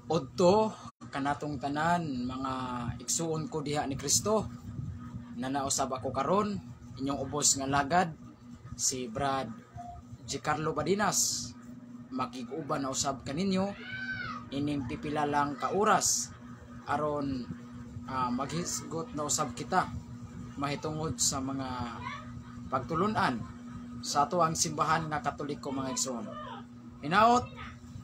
Udto kanatong tanan, mga igsuon ko diha ni Kristo. Nanausab ako karon inyong ubos nga lagad, si Brad Giancarlo Badinas. Makig-uban na usab kaninyo ining pipila lang ka oras aron maghisgot na usab kita mahitungod sa mga pagtulunan sa ato ang simbahan nga Katoliko, mga igsuon. Hinaot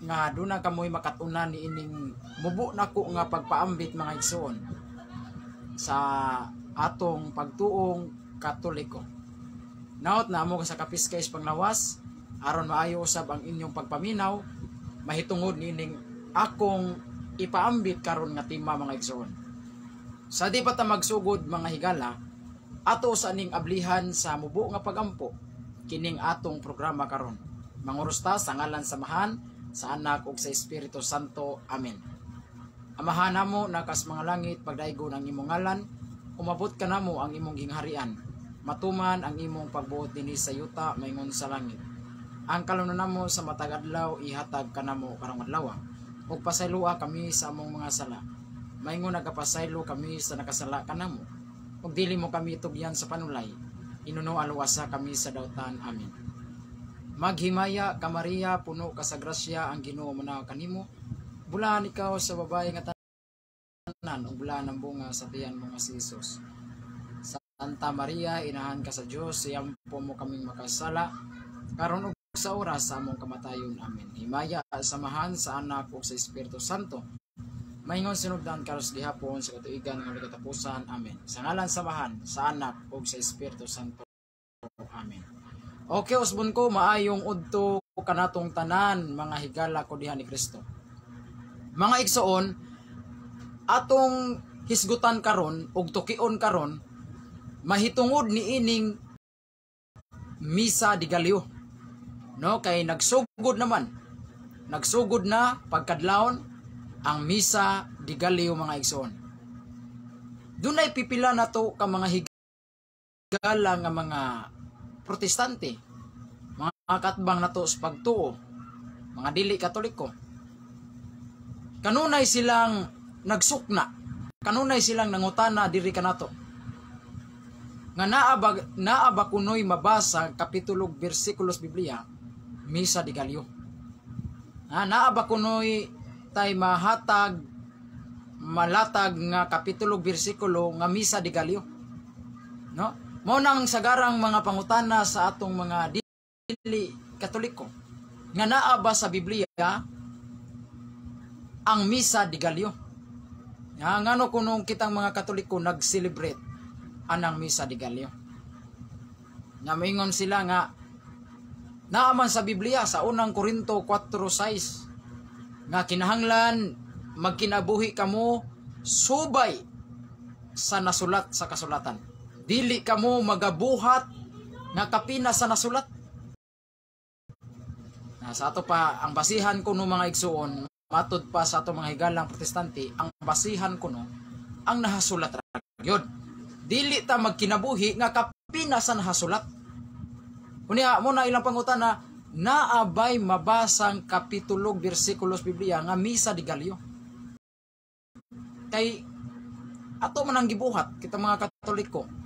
nga duna kamoy makatunan ni ining mubo nako nga pagpaambit, mga igsuon, sa atong pagtuong Katoliko. Naot na amo sa kapiskay sa panglawas aron maayo usab ang inyong pagpaminaw mahitungod niining akong ipaambit karon nga tema, mga igsuon. Sa di pa ta magsugod, mga higala, ato sa ning ablihan sa mubo nga pagampo kining atong programa karon. Mangurusta sa ngalan sa Amahan, sa Anak ug sa Espiritu Santo. Amen. Amahan namo naa kas mga langit, pagdaygon ang imong ngalan, umabot kanamo ang imong gingharian. Matuman ang imong pagbuot dinhi sa yuta maingon sa langit. Ang kalunon namo sa matag adlaw ihatag kanamo karong adlaw. Ug pasayloa kami sa among mga sala, maingon nagapasaylo kami sa nakasala kanamo. Ug dili mo kami tugyan sa panulay. Inuno aluwasa kami sa dautan. Amen. Maghimaya ka Maria, puno ka sa grasya, ang Ginoo naa kanimo. Bulahan ikaw sa babae nga tanan, ug bulahan ang bunga sa tiyan mo nga si Jesus. Santa Maria, inahan ka sa Dios, iampo mo kaming makasala, karon ug sa oras sa among kamatayon. Amen. Himaya sa Amahan, sa Anak ug sa Espiritu Santo. Maingon sinugdan, karon gihapon, sa katuigan nga katapusan. Amen. Sa ngalan sa Amahan, sa Anak ug sa Espiritu Santo. Amen. Okay, usbon ko, maayong udto kanatong tanan, mga higala ko diha ni Kristo. Mga igsoon, atong hisgutan karon ug tukion karon mahitungod ni ining Misa de Gallo. No, kay nagsugod naman. Nagsugod na pagkadlawon ang Misa de Gallo, mga igsoon. Dunay pipila na to ka mga higala nga mga Protestante, mga katbang nato sa pagtuo, mga dili Katoliko. Kanunay silang nagsukna, kanunay silang nangutana diri kanato, nga naa ba kunoy mabasa kapitulo, bersikulos Biblia, Misa de Gallo? Ha, naa ba kunoy tay mahatag, malatag nga kapitulo, bersikulo nga Misa de Gallo? No? Mao nang sagarang mga pangutana sa atong mga dili Katoliko nga naa ba sa Biblia ang Misa de Gallo? Nga ngano kuno kitang mga Katoliko nag-celebrate anang Misa de Gallo? Nga moingon sila nga naa man sa Biblia sa Unang Korinto 4:6 nga kinahanglan magkinabuhi kamo subay sa nasulat sa kasulatan. Dili kamo magabuhat nga kapina sa nasulat. Na sa ato pa ang basihan kuno, mga igsuon, matud pa sa ato mga higalang Protestante, ang basihan kuno ang nahasulat ra gyud. Dili ta magkinabuhi nga kapina sa nahasulat. Unya mo na ilang pangutana, naa bay mabasang kapitulo, bersikulos Biblia nga Misa de Gallo? Kay ato man ang gibuhat kita mga Katoliko.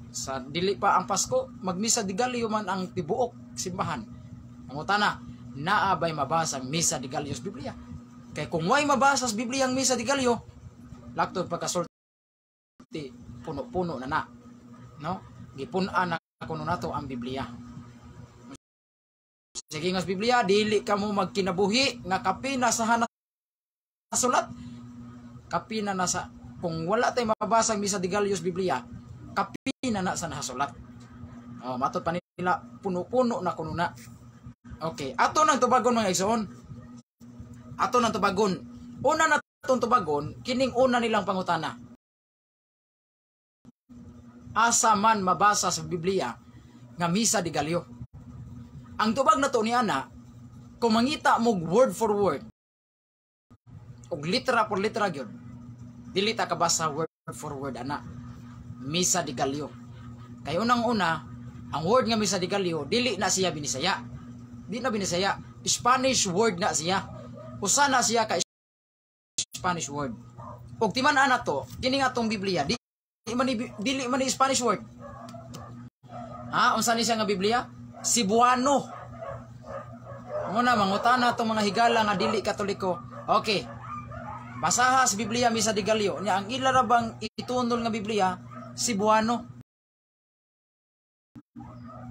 Sa dili pa ang Pasko, magmisa de Gallo man ang tibuok simbahan. Pangutana, naa bay mabasa ang Misa de Gallo sa Biblia? Kay kung way mabasa sa Biblia ang Misa de Gallo, laktod pagkasulti, puno-puno na na. No? Gipun-an na kuno nato ang Biblia. Sige nga sa Biblia, dili ka mo magkinabuhi nga kapina sa nasulat. Kapina na sa, kung wala tay mabasa ang Misa de Gallo sa Biblia, kapina na sa nasulat. Oh, matod pa nila, puno-puno na kuno na. Okay, ato nang tubagon, mga igsoon. Ato nang tubagon. Una na itong tubagon, kining una nilang pangutana. Asa man mabasa sa Biblia nga Misa de Gallo? Ang tubag na to ni ana, kung mangita mo word for word, og litra por litra gyud, dili ta kabasa word for word ana. Misa de Gallo. Kay unang-una, ang word nga Misa de Gallo, dili na siya Binisaya. Di na Binisaya. Spanish word na siya. Usa na siya ka Spanish word. Ug timan-an nato kini nga atong Biblia, di man ni, dili man ni Spanish word. Ha, unsa ni siya nga Biblia? Cebuano. Muna mangutana atong mga higala nga dili Katoliko. Okay. Basaha sa Biblia Misa de Gallo. Nya ang ila ra bang itunol nga Biblia Cebuano?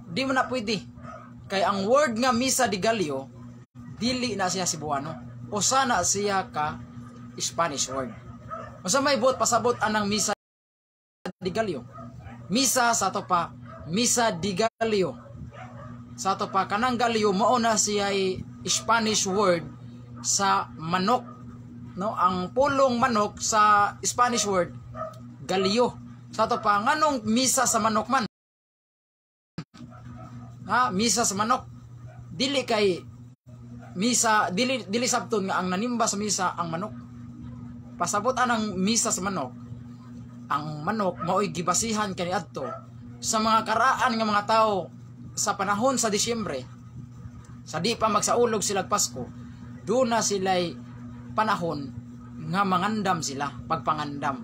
Di mo na pwede. Kay ang word nga Misa de Gallo dili na siya Cebuano. Usa na siya ka Spanish word. Unsa may buot pasabot anang Misa de Gallo? Misa sa ato pa, Misa de Gallo. Sa ato pa, kanang Gallo mao na siya Spanish word sa manok. No, ang pulong manok sa Spanish word gallo. Sa ato pa, nganong misa sa manok man? Ha, misa sa manok. Dili kay misa, dili dili sabton nga ang nanimba sa misa ang manok. Pasabot anang misa sa manok. Ang manok mao'y gibasihan kaniadto sa mga karaan nga mga tao sa panahon sa Disyembre, sa di pa magsaulog sila Pasko, doon na sila'y panahon nga mangandam sila, pagpangandam.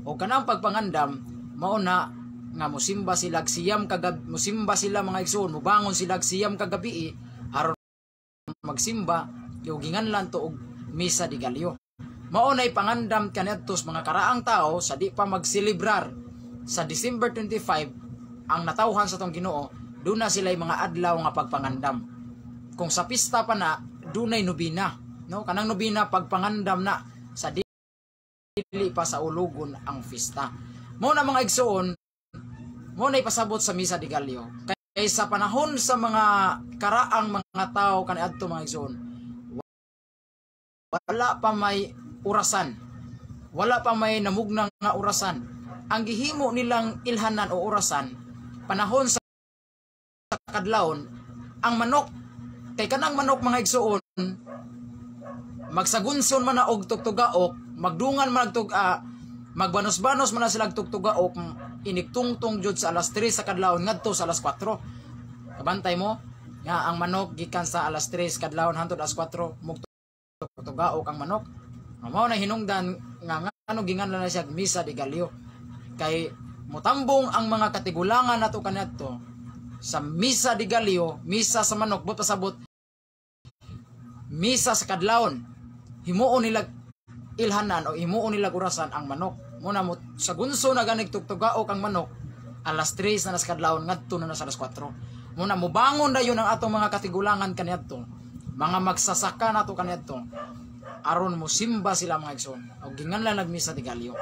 O kanang pagpangandam, mao na nga musimba sila siyam kagab, musimba sila, mga igsoon, mubangon sila 9 kagabi aron magsimba, yung ginganlan to og Misa de Gallo. Mao na'y pangandam kaniadto sa mga karaang tao sa di pa magselebrar sa December 25 ang natawhan sa tong Ginoo, doon na sila'y mga adlaw nga pagpangandam. Kung sa pista pa na, dunay nobina, no? Kanang nobina, pagpangandam na sa dili pa sa ulugon ang pista. Mao na, mga igsoon, mao na ipasabot sa Misa de Gallo. Kay sa panahon sa mga karaang mga tao kaniadto, mga igsoon, wala pa may orasan. Wala pa may namugna nga orasan. Ang gihimo nilang ilhanan o orasan panahon sa kadlawon ang manok, kay kanang manok, mga igsoon, magsagunson man na og tugtugaok, magdungan man og magbanos-banos man na sila og tugtugaok, inigtungtong jud sa alas 3 sa kadlawon ngadto sa alas 4. Kabantay mo nga ang manok gikan sa alas 3 kadlawon hangtod alas 4 mugtugaok ang manok. Mao na hinungdan nga ngano ginganlan na siya Misa de Gallo, kay mutambong ang mga katigulangan nato kaniadto sa Misa de Gallo, misa sa manok, but pasabot misa sa kadlawon. Himuon nila ilhanan o himuon nila orasan ang manok. Muna mo sa gunso na ganig tugtugaok ang manok alas 3 na nas kadlawon ngadto na sa alas 4. Muna mubangon dayon ang atong mga katigulangan kaniadto, mga magsasaka nato kaniadto, aron mo simba sila, mga igsoon. Og ginganlan nag Misa de Gallo.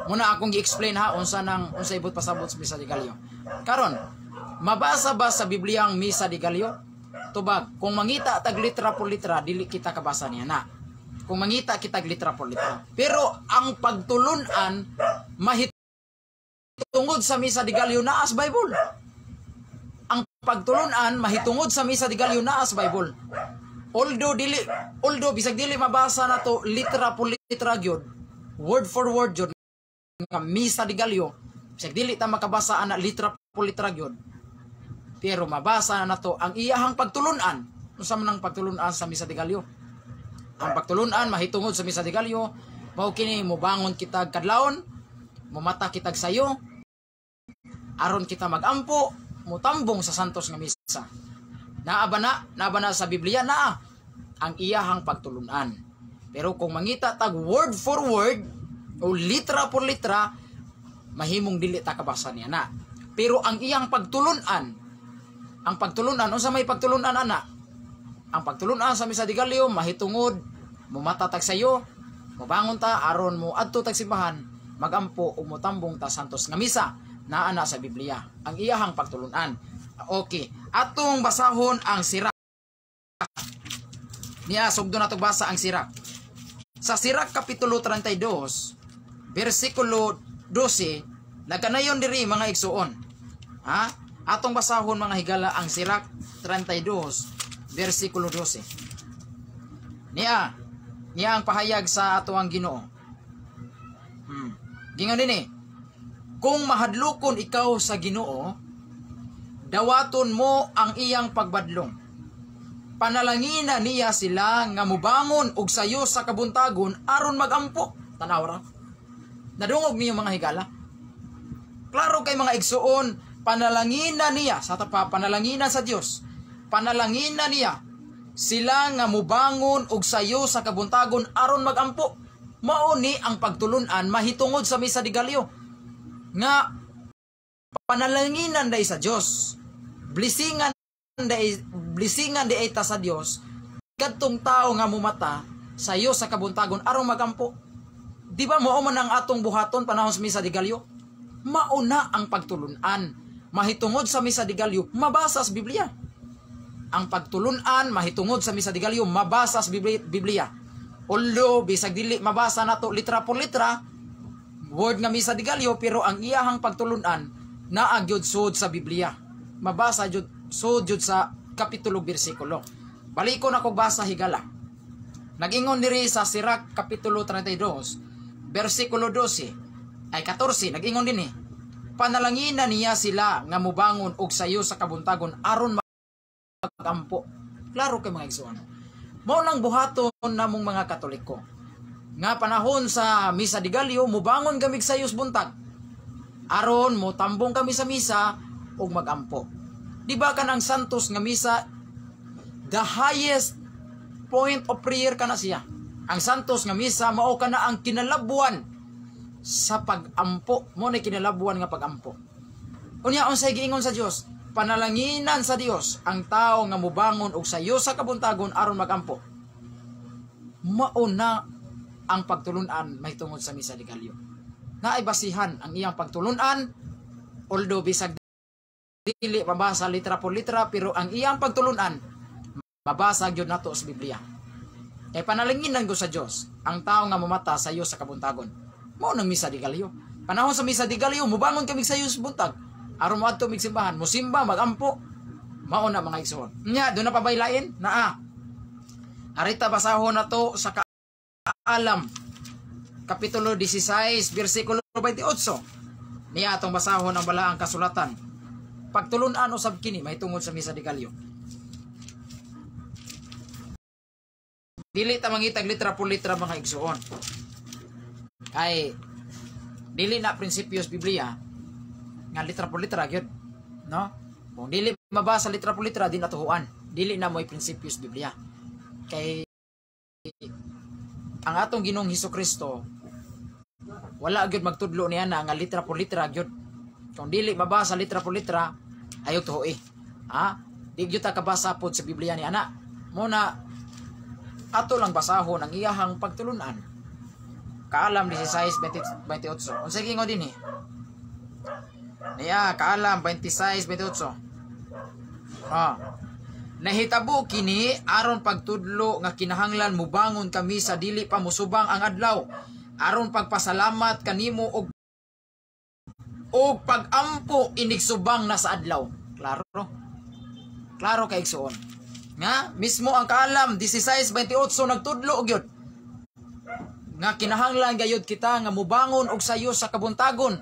Muna akong gi-explain ha unsa nang unsa ibot pasabot sa Misa de Gallo. Karon, mabasa ba sa Biblia ang Misa de Gallo? Tubag, kung mangita tag litra por litra, dili kita kabasa niya na. Kung mangita kita litra por litra. Pero ang pagtulunan mahitungod sa Misa de Gallo naa sa Bible. Ang pagtulunan mahitungod sa Misa de Gallo naa sa Bible. Although bisag dili mabasa nato litra por litra gyud, word for word gyud nga Misa de Gallo, bisag dili ta makabasa ana litra por litra gyud. Pero mabasa na nato ang iyahang pagtulunan. Unsa man ang pagtulunan sa Misa de Gallo? Ang pagtulunan mahitungod sa Misa de Gallo mao kini: mubangon kita kadlawon, mumata kitag sayo, aron kita magampo, mutambong sa santos nga misa. Naa ba na? Naa ba na sa Biblia? Naa ang iyahang pagtulunan. Pero kung mangita tag word for word o litra por litra, mahimong dili ta kabasa niya na. Pero ang iyang pagtulunan, ang pagtulunan, unsa may pagtulunan ana? Ang pagtulunan sa Misa de Gallo mahitungod mumata tag sayo, mobangon ta aron mo adto tag simbahan, magampo ug motambong ta santos nga misa. Naa na sa Biblia ang iyahang pagtulunan. Okay, atong basahon ang Sirak. Niya sugdo nato basa ang Sirak. Sa Sirak kapitulo 32 bersikulo 12, nagkanayon diri, mga igsuon. Ha? Atong basahon, mga higala, ang Sirak 32 bersikulo 12. Niya, niya ang pahayag sa ato ang Ginoo. Gingon dinhi, "Kung mahadlokon ikaw sa Ginoo, dawaton mo ang iyang pagbadlong." Panalangina niya sila nga mubangon og sayo sa kabuntagon aron magampo. Tanaw ra. Nadungog niyo, mga higala. Klaro kay, mga igsuon, panalangina niya sa tapa, panalangina sa Dios. Panalangina niya sila nga mubangon og sayo sa kabuntagon aron magampo. Mao ni ang pagtulunan mahitungod sa Misa de Gallo. Nga panalanginan day sa Dios. Blessingan day ta sa Dios kadtong tao nga mumata sayo sa kabuntagon aron magampo. Di ba mao man ang atong buhaton panahon sa Misa de Gallo? Mao na ang pagtulunan mahitungod sa Misa de Gallo, mabasa sa Biblia. Ang pagtulunan mahitungod sa Misa de Gallo, mabasa sa Biblia. Although bisag dili mabasa nato litra por litra word nga Misa de Gallo, pero ang iyahang pagtulunan naa gyud sud sa Biblia. Mabasa jud sud jud sa kapitulo, bersikulo. Balikon ako basa, higala. Nagingon diri sa Sirach kapitulo 32 bersikulo 12 ay 14, nagingon dinhi, "Panalangina niya sila nga mubangon og sayo sa kabuntagon aron magampo." Klaro kay, mga igsoon. Mao nang buhaton namong mga Katoliko. Nga panahon sa Misa de Gallo, mubangon kami sayos buntag. Aron mo tambong kami sa misa ug magampo. Di ba kanang Santos nga misa, the highest point of prayer kana siya? Ang Santos nga misa, mao kana ang kinalabuan sa pagampo. Mo na kinalabuan nga pagampo. Unya, unsay giingon sa Dios? Panalanginan sa Dios ang tao nga mubangon og sayo sa kabuntagon aron magampo. Mao na ang pagtulunan mahitungod sa Misa de Gallo. Naay basihan ang iyang pagtulunan, although bisag dili mabasa litra por litra, pero ang iyang pagtulunan mabasa gyud nato sa Biblia. Kay panalanginan ko sa Dios ang tao nga mamata sa iyo sa kabuntagon. Mao nang Misa de Gallo. Panahon sa Misa de Gallo, mubangon kami sa iyo sa buntag aron moadto mig simbahan, musimba, magampo. Mao na, mga igsoon. Nya, duna pa bay lain? Naa. Arita, basahon nato sa Kaalam kapitulo 16 bersikulo 28. Niya atong basahon ang balaang kasulatan. Pagtulunan usab kini mahitungod sa Misa de Gallo. Dili ta mangitag litra por litra, mga igsoon. Kay dili na prinsipyos Biblia nga litra por litra gyud, no? Kung dili mabasa litra por litra, di na tuhuan. Dili na mo'y prinsipyos Biblia. Kay ang atong Ginoong Hesus Kristo wala gyud magtudlo niya na nga litra por litra gyud. Kung dili mabasa litra por litra, ayaw tuhoy. Ha? Di gyud ta kabasa pod sa Biblia ni ana. Mo na ato lang basahon ang iyahang pagtulunan. Kaalam 16:28. Unsay gingon dinhi? Niya, Kaalam 26:28. Ah. "Nahitabo kini aron pagtudlo nga kinahanglan mubangon kami sa dili pa musubang ang adlaw aron pagpasalamat kanimo og og pagampo inigsubang na sa adlaw." Klaro. Klaro kay, igsuon. Nga mismo ang Kaalam 16:28 nagtudlo gyud nga kinahanglan gayud kita nga mubangon og sayo sa kabuntagon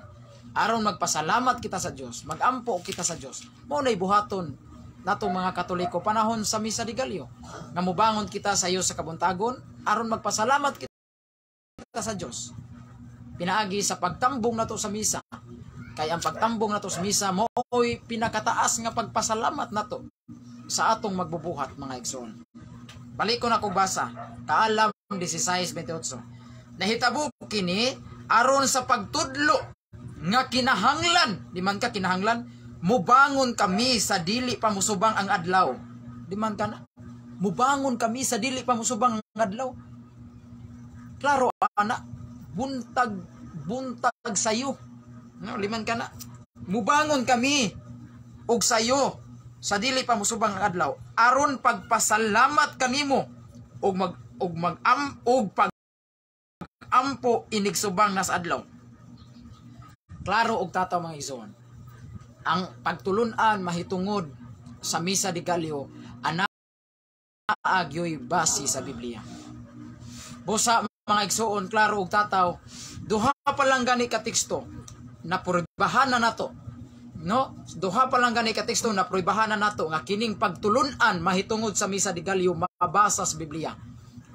aron magpasalamat kita sa Dios, magampo kita sa Dios. Mao nay buhaton natong mga Katoliko panahon sa Misa de Gallo, nga mubangon kita sayo sa kabuntagon aron magpasalamat kita sa Dios. Pinaagi sa pagtambong nato sa misa. Kay ang pagtambong nato sa misa mao'y pinakataas nga pagpasalamat nato sa atong magbubuhat, mga igsoon. Balik ko na kog basa. Kaalam 16:28. "Nahitabo kini aron sa pagtudlo nga kinahanglan," di man ka kinahanglan, "mubangon kami sa dili pa musubang ang adlaw." Di man ka na? Mubangon kami sa dili pa musubang ang adlaw. Klaro ana, buntag buntag sayo. No, liman ka na. Mubangon kami og sayo sa dili pa musubang ang adlaw aron pagpasalamat kanimo ug mag am og pag ampo inigsubang nas adlaw. Klaro og tataw, mga igsoon. Ang pagtulunan mahitungod sa Misa de Gallo ana agyoy base sa Biblia. Busa, mga igsoon, klaro og tataw, duha pa lang gani ka teksto na purbahan na nato No, duha pa lang gani ka teksto na pruebahan na nato nga kining pagtulunan mahitungod sa Misa de Gallo mabasa sa Biblia.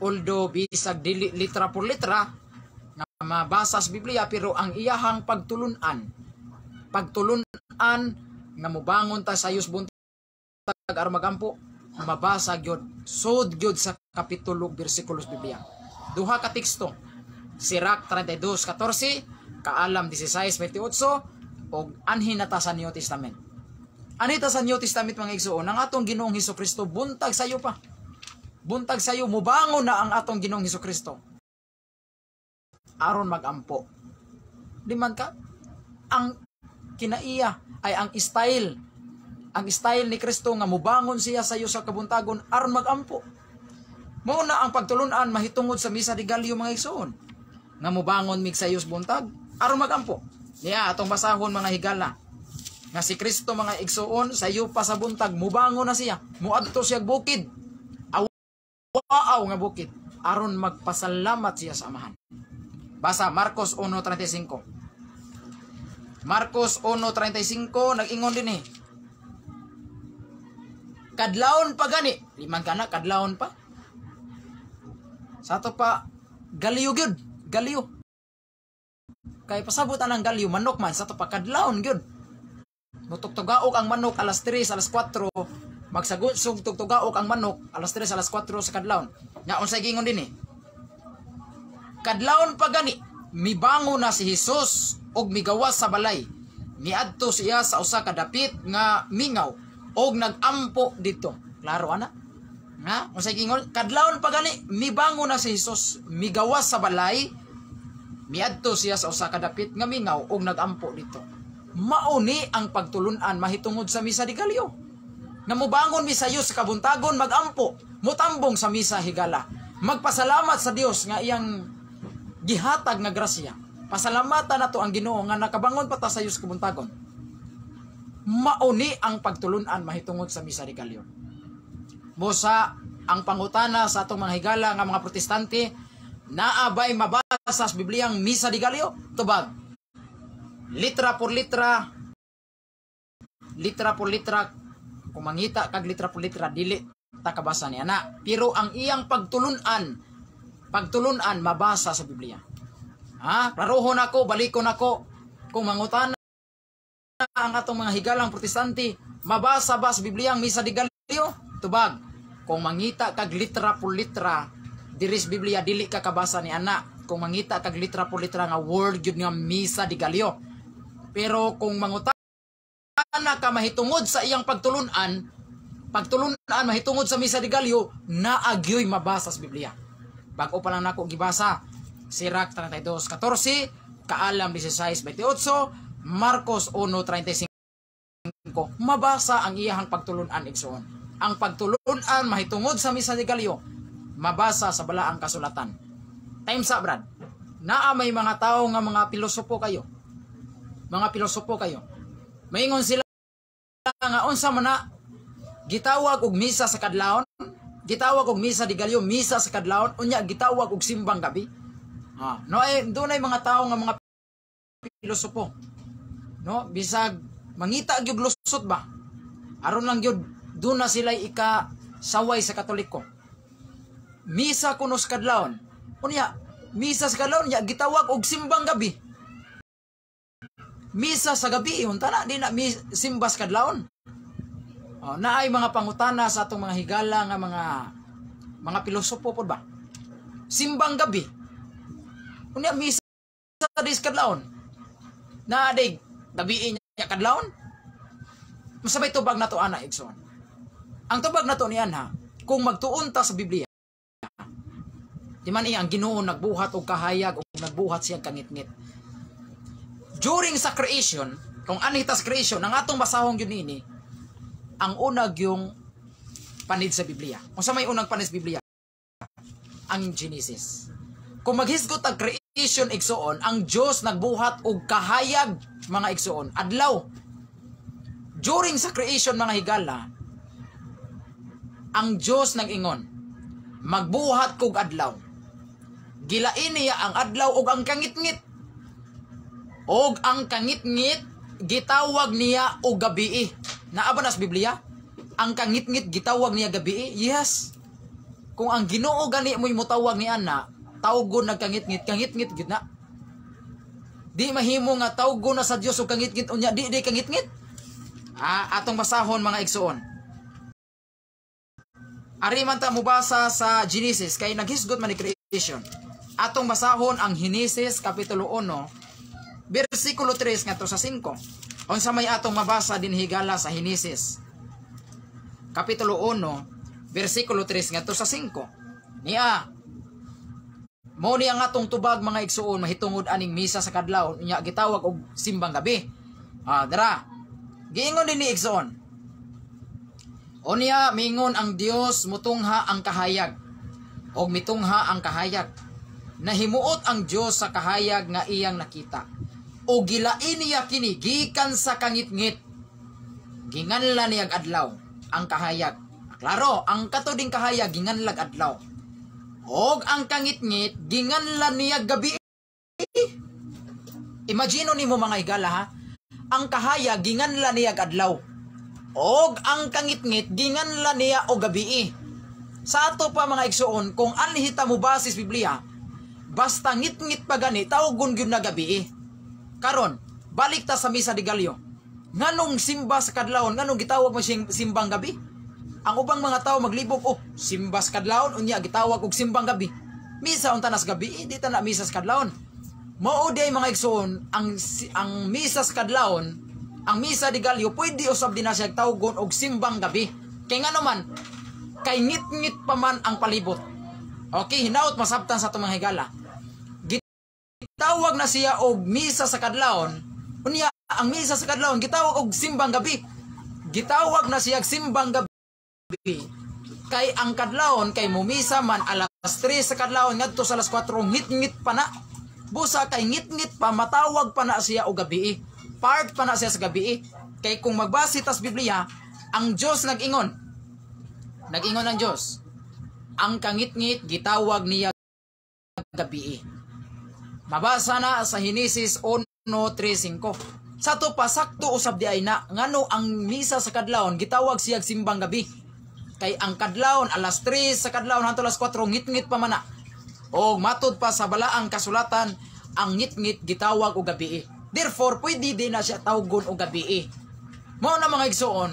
Although bisag dili litra por litra nga mabasa sa Biblia, pero ang iyahang pagtulunan nga mobangon ta sa sayos buntag aron magampo, mabasa gyud, sud gyud sa kapitulo, bersikulo sa Biblia. Duha ka teksto: Sirach 32:14, Kaalam 16:28, og anhin na ta sa New Testament. Anhi ta sa New Testament, mga igsuon, ang atong Ginoong Hesus Kristo buntag sayo pa. Buntag sayo mubangon na ang atong Ginoong Hesus Kristo aron magampo. Di man ka ang kinaiya ay ang style ni Kristo nga mubangon siya sayo sa kabuntagon aron magampo. Mao na ang pagtulunan mahitungod sa Misa de Gallo, mga igsuon, nga mubangon mig sayos buntag aron magampo. Niya atong basahon, mga higala, nga si Kristo, mga igsuon, sayo pa sa buntag mubangon na siya, muadto siya bukid, awaaw nga bukid, aron magpasalamat siya sa Amahan. Basa Marcos 1:35. Marcos 1:35 nag-ingon din eh. Kadlawon pa gani, liman ka na kadlawon pa. Sa ato pa galiyo gyud, galiyo. Kay pasabot anang galiyo, manok man sa ato pa kadlawon gyud. Mutugtugaok ang manok alas 3, alas 4, magsagunsog tugtugaok ang manok alas 3, alas 4 sa kadlawon. Nya unsay gingon din eh? Kadlawon pa gani, mibangon na si Jesus og migawas sa balay. Miadto siya sa usa ka dapit nga mingaw og nagampo dito. Klaro ana? Nga, unsay gingon? Kadlawon pa gani, mibangon na si Jesus, migawas sa balay, miadto siya sa usa ka dapit nga mingaw og nagampo dito. Mauni ang pagtulunan mahitungod sa Misa de Gallo. Nga mubangon mi sayo sa kabuntagon magampo, mutambong sa misa, higala. Magpasalamat sa Dios nga iyang gihatag nga grasya. Pasalamatan nato ang Ginoo nga nakabangon pa ta sayo sa kabuntagon. Mauni ang pagtulunan mahitungod sa Misa de Gallo. Busa ang pangutana sa atong mga higala nga mga Protestante, naa bay mabasa sa Bibliang Misa de Gallo? Tubag. Litra por litra, litra por litra, kung mangita kag litra por litra, dili ta kabasa niya na. Pero ang iyang pagtulunan mabasa sa Biblia. Ha? Klarohon ako, balikon ako. Kung mangutana ang atong mga higalang Protestante, mabasa ba sa Biblia ang Misa de Gallo? Tubag. Kung mangita kag litra por litra diri sa Biblia, dili ka kabasa ni ana. Kung mangita kag litra por litra nga word gyud nga Misa de Gallo. Pero kung mangutana ka mahitungod sa iyang pagtulunan mahitungod sa Misa de Gallo, naagyoy mabasa sa Biblia. Bag-o pa lang nako gibasa. Sirach 32:14, Kaalam 16:28, Marcos 1:35. Mabasa ang iyahang pagtulunan, igsoon. Ang pagtulunan mahitungod sa Misa de Gallo, mabasa sa balaang kasulatan. Time sa brad. Naa may mga tao nga mga pilosopo kayo. Mga pilosopo kayo. Maingon sila nga unsa man na gitawag og misa sa kadlawon, gitawag og Misa de Gallo, misa sa kadlawon, unya gitawag og simbang gabi. Ah, no ay dunay mga tao nga mga pilosopo. No, bisag mangita gyud lusot ba? Aron lang gyud duna sila ika saway sa Katoliko. Misa kuno sa kadlawon. Unya misa sa kadlawon nya gitawag og simbang gabi. Misa sa gabi unta na, di na simba sa kadlawon. Oh, naay mga pangutana sa atong mga higala nga mga pilosopo pod ba? Simbang gabi. Unya misa dis kadlawon. Naa day gabi niya kadlawon. Masabay tubag nato ana, igsoon. Ang tubag nato ni anha, kung magtuon ta sa Biblia, di man iya ang Ginoo nagbuhat og kahayag o nagbuhat siya kangitngit. During sa creation, kung anhi ta sa creation, ang atong basahon yun ini, ang unag yung panid sa Biblia. Kung sa may unang panid sa Biblia, ang Genesis. Kung maghisgot ang creation, igsoon, ang Diyos nagbuhat og kahayag, mga igsoon, adlaw. During sa creation, mga higala, ang Diyos nag-ingon, "Magbuhat kog adlaw." Gilain niya ang adlaw og ang kangitngit. Og ang kangitngit Gitawag niya og gabii. Naa ba na sa Biblia? Ang kangitngit gitawag niya gabii? Yes. Kung ang Ginoo gani mo'y mutawag ni ana, tawgon nagkangitngit, kangitngit gyud na. Di mahimo nga tawgon na sa Dios og kangitngit, unya di di kangitngit. Ah, atong basahon, mga igsuon. Ari man ta mubasa sa Genesis kay naghisgot man ni creation. Atong basahon ang Genesis kapitulo 1 bersikulo 3 ngadto sa 5. Unsa may atong mabasa din, higala, sa Genesis kapitulo 1 bersikulo 3 ngadto sa 5? Niya mo ni ang atong tubag, mga igsuon, mahitungod aning misa sa kadlawon unya gitawag og simbang gabi. Ah, dara. Giingon din ni, igsuon. Unya mingon ang Dios, "Mutungha ang kahayag." Og mitungha ang kahayag. Nahimuot ang Dios sa kahayag nga iyang nakita. O gilain niya kini gikan sa kangitngit. Ginganla niyag adlaw ang kahayag. Klaro, ang kato ding kahayag ginganlag adlaw. Og ang kangitngit ginganla niya gabi. Imagine nimo, mga higala, ha. Ang kahayag ginganla niya adlaw. Og ang kangitngit ginganla niya og gabi. Sa ato pa, mga igsuon, kung anhi ta mo basis Biblia, basta ngitngit pa gani, tawgon gyud na gabi. Karon, balik ta sa Misa de Gallo. Nganong simba sa kadlawon, nganong gitawag mo siyang simbang gabi? Ang ubang mga tao maglibog, "Oh, simba sa kadlawon, unya gitawag og simbang gabi. Misa unta nas gabi, di ta na misa sa kadlawon." Mao day, mga igsuon, ang misa sa kadlawon, ang Misa de Gallo, pwede usab din na siya tawgon og simbang gabi. Kay ngano man, kay ngit-ngit pa man ang palibot. Okay, hinaot masabtan sa atong mga higala. Gitawag na siya og misa sa kadlawon, unya ang misa sa kadlawon gitawag og simbang gabi. Gitawag na siya og simbang gabi kay ang kadlawon kay mumisa man alas 3 sa kadlawon ngadto sa alas 4, ngit-ngit pa na. Busa kay ngit-ngit pa, matawag pa na siya og gabi. Part pa na siya sa gabi. Kay kung magbase tas Biblia, ang Dios nag-ingon. Nag-ingon ang Dios. Ang kangitngit gitawag niya gabi. Mabasa na sa Henesis 1:3-5. Sa to pa, sakto usab di ay na ngano ang misa sa kadlawon gitawag siya simbang gabi. Kay ang kadlawon alas 3 sa kadlawon hangtod alas 4, ngit-ngit pa man na. O matod pa sa balaang kasulatan, ang ngit-ngit gitawag og gabi. Therefore, pwede din na siya tawgon og gabi. Mao na, mga igsuon,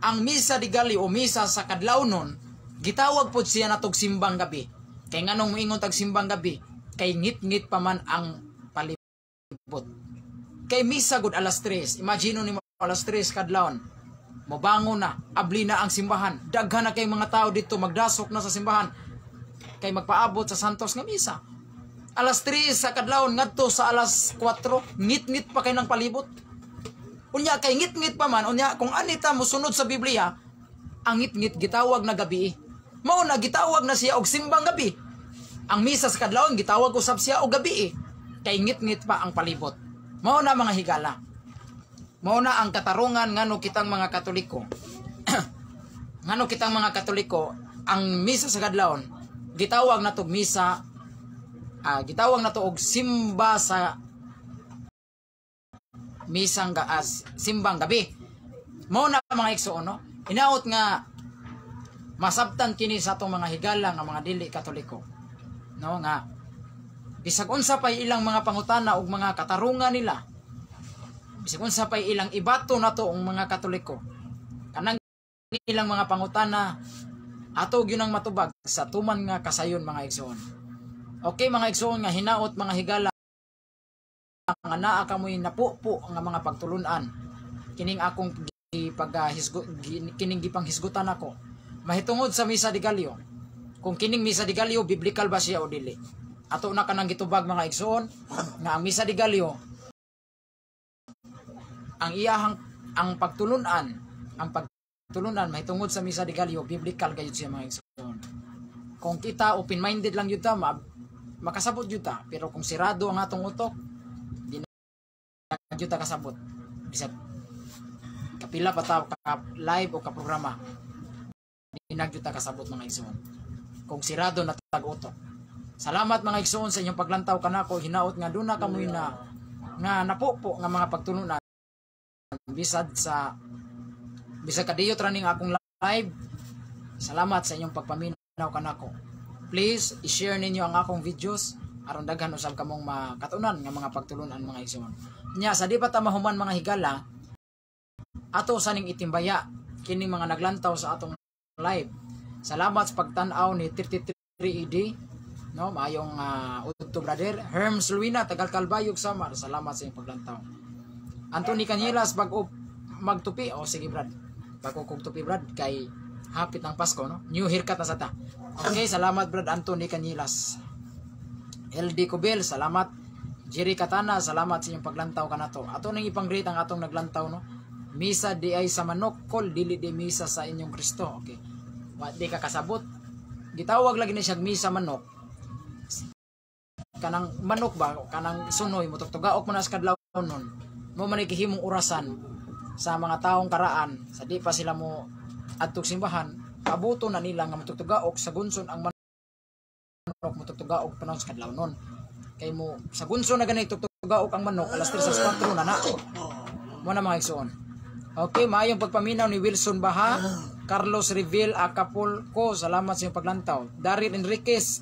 ang Misa de Gallo o misa sa kadlawnon, gitawag pod siya natog simbang gabi. Kay nganong moingon tag simbang gabi? Kay ngit-ngit pa man ang palibot. Kay misa gud alas 3. Imagine nimo, alas 3 kadlawon. Mobangon na, abli na ang simbahan. Daghan na kay mga tao dito, magdasok na sa simbahan. Kay magpaabot sa Santos nga misa. Alas 3 sa kadlawon ngadto sa alas 4, ngit-ngit pa kay ng palibot. Unya kay ngit-ngit pa man, unya kung anita mo sunod sa Biblia, ang ngit-ngit gitawag na gabi. Mao na gitawag na siya og simbang gabi. Ang misa sa kadlawon gitawag usab siya og gabi. Kay ngit-ngit pa ang palibot. Mao na, mga higala. Mao na ang katarungan ngano kitang mga Katoliko. Ngano kitang mga Katoliko, ang misa sa kadlawon gitawag na tog misa, gitawag na to og simba sa misang gaas simbang gabi. Mao na, mga igsoon, no? Hinaot nga masabtan kini sa atong mga higala nga mga dili Katoliko. No, nga bisag unsa pay ilang mga pangutana ug mga katarungan nila, bisag unsa pay ilang ibato nato ang mga Katoliko, kanang ilang mga pangutana ato gyud ang matubag sa tuman nga kasayon, mga igsoon. Okay, mga igsoon, nga hinaot, mga higala, nga naa kamoy napupo nga mga pagtulunan kining akong gipaghisgo, kining gipanghisgutan ako mahitungod sa Misa de Gallo, kung kining Misa de Gallo biblical ba siya o dili. Ato na kanang gitubag, mga igsoon, nga ang Misa de Gallo, ang iyahang ang pagtulunan mahitungod sa Misa de Gallo, biblical gayud siya, mga igsoon. Kung kita open-minded lang yun ta, makasabot yun ta, pero kung sirado ang atong utok, di na gyud ta kasabot. Bisag kapila pa ta ka live o ka programa, di na gyud ta kasabot, mga igsoon, kung sirado na tag utok. Salamat, mga igsoon, sa inyong paglantaw kanako. Hinaot nga duna kamoy na nga napupo nga mga pagtulunan. Bisad sa bisag kadiyot ra ning akong live, salamat sa inyong pagpaminaw kanako. Please i-share ninyo ang akong videos aron daghan usab kamong makatunan nga mga pagtulunan, mga igsoon. Nya sa di pa ta mahuman, mga higala, ato sa ning itimbaya kining mga naglantaw sa atong live. Salamat sa pagtan-aw ni 33 ED, no? Maayong udto, brother. Herms Luina, tagal Kalbayog, Samar. Salamat sa inyong paglantaw. Anthony Canyelas, bag-o magtupi. O sige, brad. Bago kog tupi, brad, kay hapit ng Pasko, no? New haircut na sa ta. Okay, salamat, Brad Anthony Canyelas. LD Cobel, salamat. Jerry Katana, salamat sa inyong paglantaw kanato. Ato nang ipang-greet ang atong naglantaw, no? Misa di ay sa manok kol, dili di misa sa inyong Kristo. Okay. Wa di ka kasabot. Gitawag lagi ni siya misa manok. Kanang manok ba, kanang sunoy mo tugtugaok man sa kadlaw nun. Mo man gihimong orasan sa mga taong karaan sa di pa sila mo adtog simbahan, pabuto na nila nga motugtugaok sa gunson ang manok, motugtugaok panahon sa kadlaw nun. Kay mo sa gunson na ganay tugtugaok ang manok, alas 3 sa 4 na na. Mo na, mga igsoon. Okay, maayong pagpaminaw ni Wilson Baha, Carlos Reville Acapulco, salamat sa inyong paglantaw. Daryl Enriquez,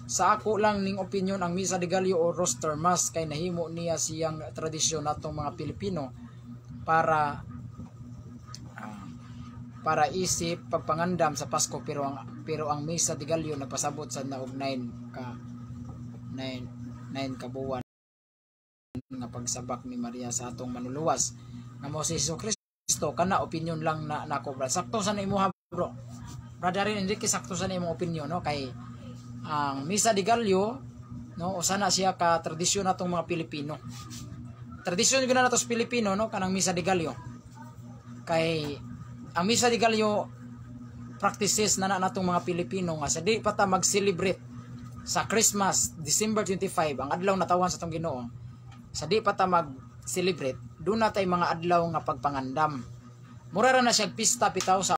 sa ako lang ning opinion, ang Misa de Gallo o Roster Mass kay nahimo niya siyang tradisyon natong mga Pilipino para isip pagpangandam sa Pasko, pero ang Misa de Gallo nagpasabot sa naog 9 ka 9 9 ka buwan nga pagsabak ni Maria sa atong manluluwas nga mo si Hesus Kristo. Kana opinion lang na nako, bro. Sakto sa na imuha, bro. Brother Enrique, sakto sa na imong opinion, no? Kay ang Misa de Gallo, no, usa na siya ka tradisyon natong mga Pilipino. Tradisyon gyud na nato sa Pilipino, no, kanang Misa de Gallo. Kay ang Misa de Gallo, practices na na natong mga Pilipino nga sa di pa ta mag-celebrate sa Christmas, December 25, ang adlaw natawhan sa atong Ginoo. Sa di pa ta mag-celebrate, doon na tay mga adlaw nga pagpangandam. Mura ra na siya pista bitaw sa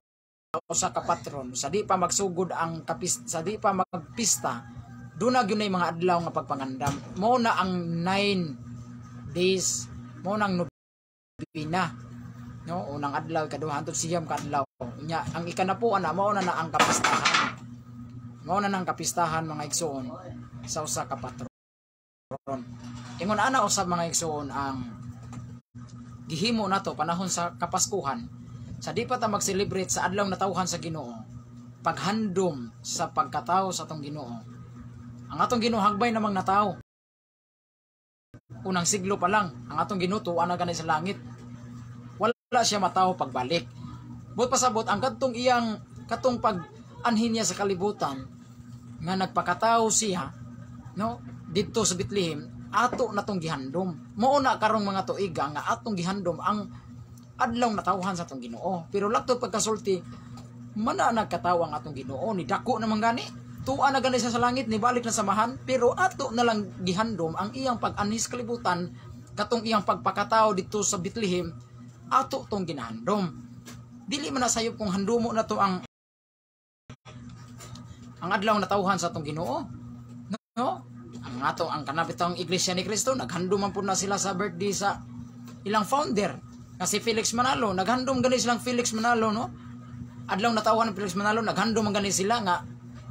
usa ka patron. Sa di pa magsugod ang kapis, sa di pa magpista, doon na gyud mga adlaw nga pagpangandam. Mo na ang 9 days, mo na ang nobina. No, unang adlaw, ikaduha, hantod 9 ka adlaw. Unya, ang ikanapu ana, mao na na ang kapistahan. Mao na ang kapistahan, mga igsoon, sa usa ka patron. Ingon ana usab, mga igsoon, ang gihimo nato panahon sa Kapaskuhan, sa di pa ta mag-celebrate sa adlaw natawhan sa Ginoo, paghandom sa pagkatao sa atong Ginoo. Ang atong Ginoo hagbay namang natawo. Unang siglo pa lang, ang atong Ginoo tuwa na gani sa langit. Wala siya matawo pagbalik. But pasabot ang kadtong iyang katong pag anhin niya sa kalibutan nga nagpakatao siya, no, didto sa Bethlehem, ato na tong gihandom. Mao na karong mga tuiga nga atong gihandom ang adlaw natawhan sa atong Ginoo. Pero laktod pagkasulti, mana nagkatawo ang atong Ginoo, ni dako naman gani. Tuwa na gani siya sa langit, ni balik na samahan, pero ato na lang gihandom ang iyang pag-anhis kalibutan, katong iyang pagpakatao dito sa Bethlehem, ato tong ginahandom. Dili man na sayop kung handumo na to ang adlaw natawhan sa atong Ginoo. No? Ang ato ang kanabitang Iglesia ni Cristo, naghandom man pud na sila sa birthday sa ilang founder nga si Felix Manalo. Naghandom gani silang Felix Manalo, no? Adlaw natawhan ng Felix Manalo, naghandom man gani sila nga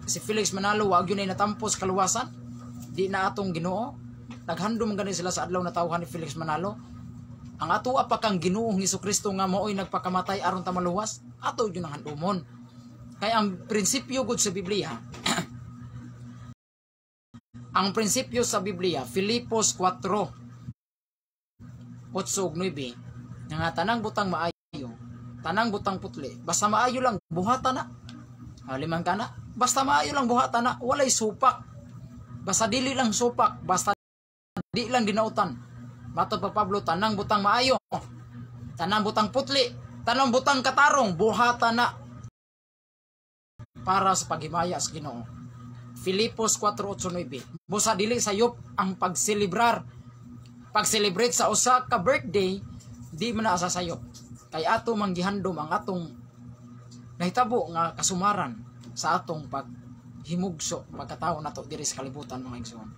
si Felix Manalo wa gyud ay natampos kaluwasan, di na atong Ginoo. Naghandom man gani sila sa adlaw natawhan ni Felix Manalo. Ang ato pa kang Ginoong Kristo nga mao'y nagpakamatay aron ta maluwas, ato gyud ang handumon. Kay ang prinsipyo gud sa Biblia, ang prinsipyo sa Biblia, Filipos 4, 8 ug 9, nga tanang butang maayo, tanang butang putli, basta maayo lang, buhata na. Ah, limang kana, basta maayo lang, buhata na, walay supak. Basta dili lang supak, basta di lang dinautan. Matod pa Pablo, tanang butang maayo, tanang butang putli, tanang butang katarong, buhata na para sa paghimaya sa Ginoo. Filipos 4:8-9. Busa dili sayop ang pagselebrar. Pag-celebrate sa usa ka birthday, di man na asa sayop. Kay ato mang gihandom ang atong nahitabo nga kasumaran sa atong paghimugso pagkatao nato diri sa kalibutan, mga igsoon.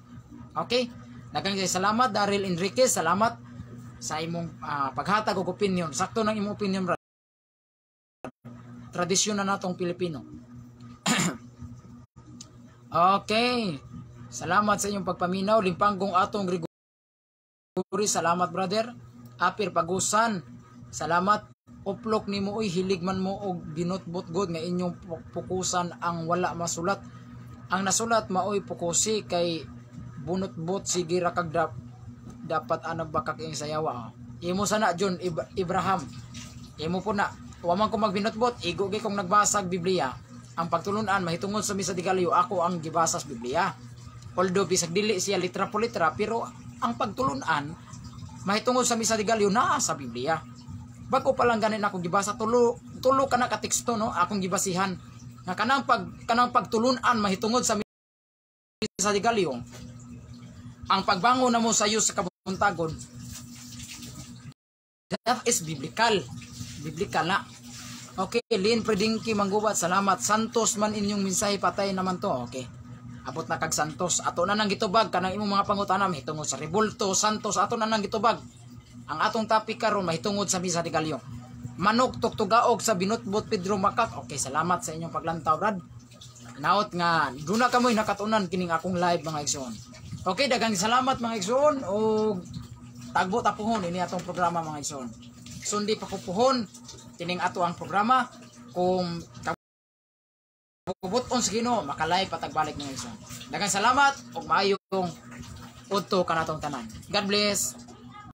Okay? Daghang salamat, Daryl Enriquez, salamat. Sa imong paghatag og opinion. Sakto nang imong opinion, brad. Tradisyon na natong Pilipino. Okay. Salamat sa inyong pagpaminaw. Limpanggong atong Gregory. Salamat, brother. Apir Pagusan. Salamat. Uplok nimo oy, hilig man mo og binotbot god nga inyong pukusan ang wala masulat. Ang nasulat maoy pukusi kay bunot-bot, sige ra kag dapat ano ba kag ing sayawa. Oh. Imo sana John Ibrahim. Imo po na. Wa man ko magbinotbot, igo gyud kong nagbasa og Biblia. Ang pagtulunan mahitungod sa Misa de Gallo, ako ang gibasa sa Biblia. Although bisag dili siya litra po litra, pero ang pagtulunan mahitungod sa Misa de Gallo naa sa Biblia. Bago pa lang ganin ako gibasa, tulo tulo kana ka teksto, no, akong gibasihan nga kanang pagtulunan mahitungod sa Misa de Gallo, ang pagbangon namo sa iyo sa kabuntagon, that is biblical, biblical na. Okay, Lin Predingki Manggubat, salamat. Santos man inyong mensahe, patay naman to. Okay, abot na kag Santos. Ato na nang gitubag kanang imong mga pangutana mahitungod sa rebulto Santos, ato na nang gitubag. Ang atong topic karon mahitungod sa Misa de Gallo. Manok tuktugaog sa binutbot, Pedro Makak. Okay, salamat sa inyong paglantaw, brad. Naot nga duna kamoy nakatunan kining akong live, mga igsoon. Okay, daghang salamat, mga igsoon, ug tagbo ta puhon ini atong programa, mga igsoon. Sundi pa ko puhon kining ato ang programa. Kung kabubuton sa Ginoo, maka-live pa tag balik, mga igsoon. Daghang salamat ug maayong udto kanatong tanan. God bless.